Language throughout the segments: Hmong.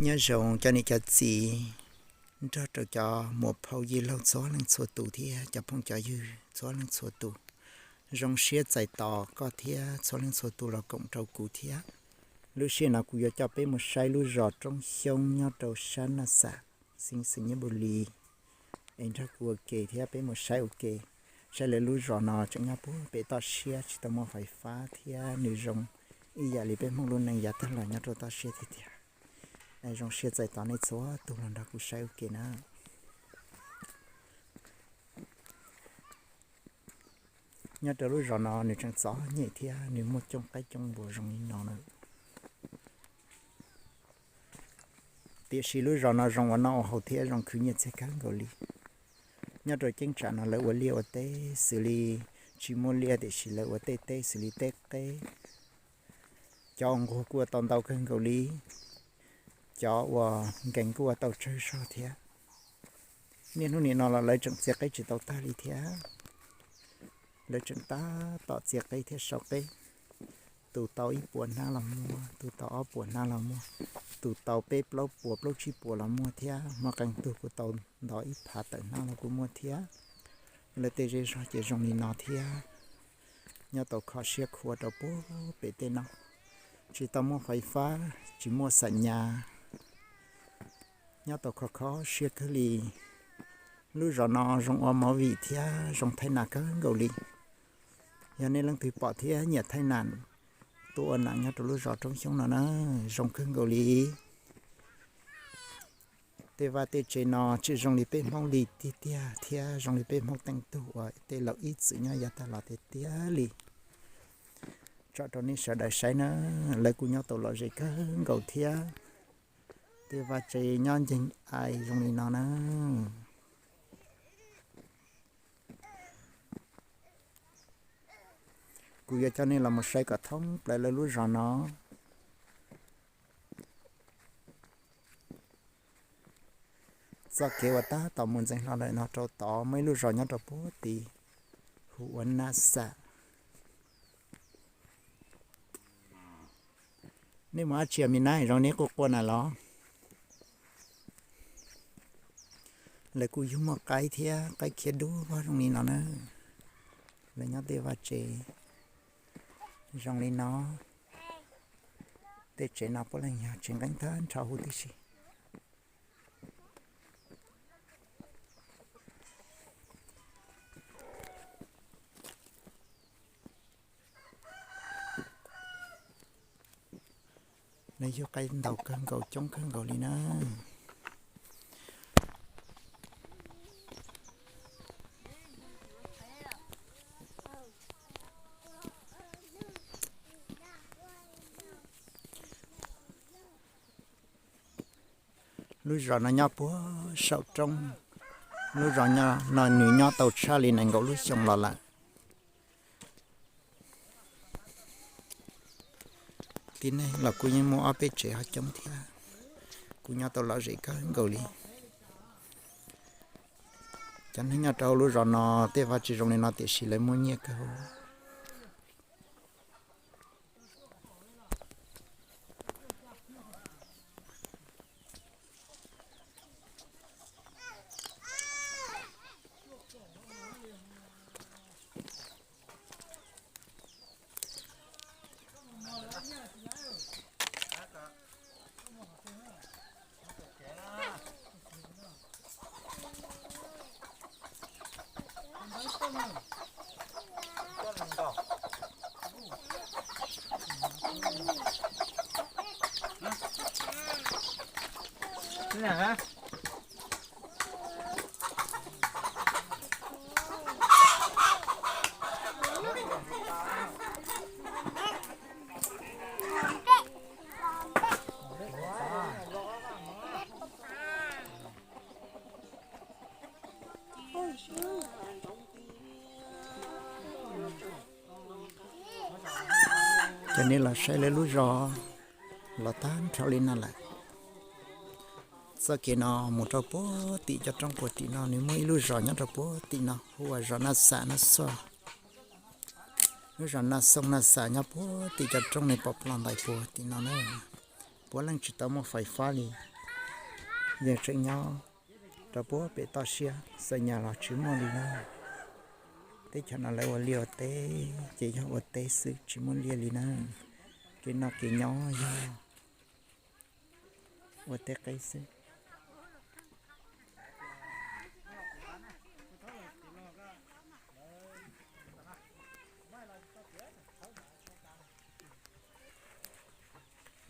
Nyob zoo cov niam cov txiv, nrog rau cov muam phauj yij laug txhua leej txhua tus thiab cov phooj cov ywg txhua leej txhua tus. Zoo siab txais tos koj thiab txhua leej txhua tus los koom rau kuv thiab. Lub sij hawm no kuv yuav coj peb mus saib lub zos Roob Xyoob nyob rau sab Naj Xam, xeev Xeem Nyab Npum Lis. Es nrog kuv ua ke thiab peb mus saib ua ke, saib lawv lub zos no tseem nyob puag pem toj siab tsis tau muaj fais fab thiab nws zoo ib yam li peb Hmoob lub neej yav tag los nyob rau toj siab tiag tiag. Zoo siab txais tos nej txhua tus los nrog kuv saib ua ke na. Nyob rau lub zos no nws tseem txom nyem thiab nws muaj coob qaib coob npua zoo li no na. Tiam sis lub zos no zoo ua noj ua haus thiab zoo khwv nyiaj txiag kawg nkaus li. Nyob rau ceeb tsam no lawv ua liaj ua teb xws li, tsis muaj liaj tiam sis lawv ua tej teb xws li teb qeb. Cov uas nquag kuj ua tau ntau kawg nkaus li, cov uas nkees kuj ua tau tsawg zog thiab. Niaj hnub nim no los lawv tseem txiav qeb tsis tau tag li thiab. Lawv tseem tab tom txiav qeb thiab sau qeb. Tus tau ib puas hnab los muaj, tus tau ob puas hnab los muaj, tus tau peb plaub puas plaub tsib puas los muaj thiab, hmo qee tug kuj tau ntau ib phav tawm hnab los kuj muaj thiab. Lawv tej zej zog ces zoo li no thiab. Nyob tau kho siab khuav rau puag pem tej no, tsis tau muaj fais fab, tsis muaj xam nyas. Nyob tau kho kho siab kawg li. Lub zos no zoo ua movie thiab zoo thaij nas kawg nkaus li. Yog nej leej twg pom thiab nyiam thaij nas, tuaj ua nas nyob rau lub zos Roob Xyoob no na, zoo kawg nkaus li. Tej vaj tej tsev no tseem zoo li peb Hmoob li tiag tiag thiab zoo li peb Hmoob teej tug uas tej laus ib txwm nyob yav tag los tiag tiag li. Tso rau nej sawv daws saib na, lawv kuj nyob tau lom zem kawg nkaus thiab. Tej vaj tsev nyob nceeg ai zoo li no na. Kuv yuav coj nej los mus saib kom thoob plaws lawv lub zos no. Txoj kev uas tab tom mus ntxeev hlo lawm no rau tod muaj ib lub zos nyob rau puag tid, hu ua Naj Xam. Nej mus dab tsi me nab zoo neb quaj quaj na los? Lawv kuj yug muaj qaib thiab qaib khiav dub vog zoo li no na. Lawv nyob tej vaj tsev zoo li no. Tej tsev no puav leej yog tsev nqeeb tag nrho huv tib si. Lawv yug qaib ntau kawg nkaus coob kawg nkaus li na. Lub zos no nyob puag saum roob. Lub zos no nws nyob tau tshaj li nees nkaum lub xyoo los lawm. Tib neeg los kuj yeej muaj ob peb tsev ho coob thiab. Kuj nyob tau lom zem kawg nkaus li. Cov neeg nyob rau lub zos no tej vaj tsev zoo li no tiam sis lawv muaj nyiaj kawg. Cov nej los saib lawv lub zos los tag nrho li no lawm. Txoj kev no mus rau puag tim cov roob puag tim no, nws muaj ib lub zos nyob rau puag tim no hu ua zos Naj Xam Naj Xoo. Lub zos Naj Xoo Naj Xam nyob puag tim cov roob nws pom plos ntais puag tim no na. puav leej tsis tau muaj fais fab li. Yeej tseem nyob rau puag pem toj siab, xa nyas los tsis muaj li na. Teb chaws no lawv ua liaj ua teb ces yog ua teb xwb, tsis muaj liaj li na. Kev noj kev nyob yog ua teb qeb xwb.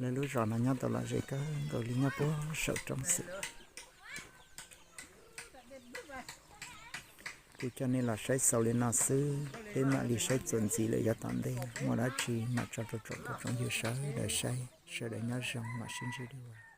Lawv lub zos no nyob tau lom zem kawg nkaus li, nyob puag saum roob xwb. Kuv coj nej los saib xaus li no xwb, peb mam li saib txuas ntxiv lawm, yav tom ntej muaj dab tsi mam tso rau tsoom phooj tsoom ywg sawv daws saib. Sawv daws nyob zoo, mam sib ntsib dua.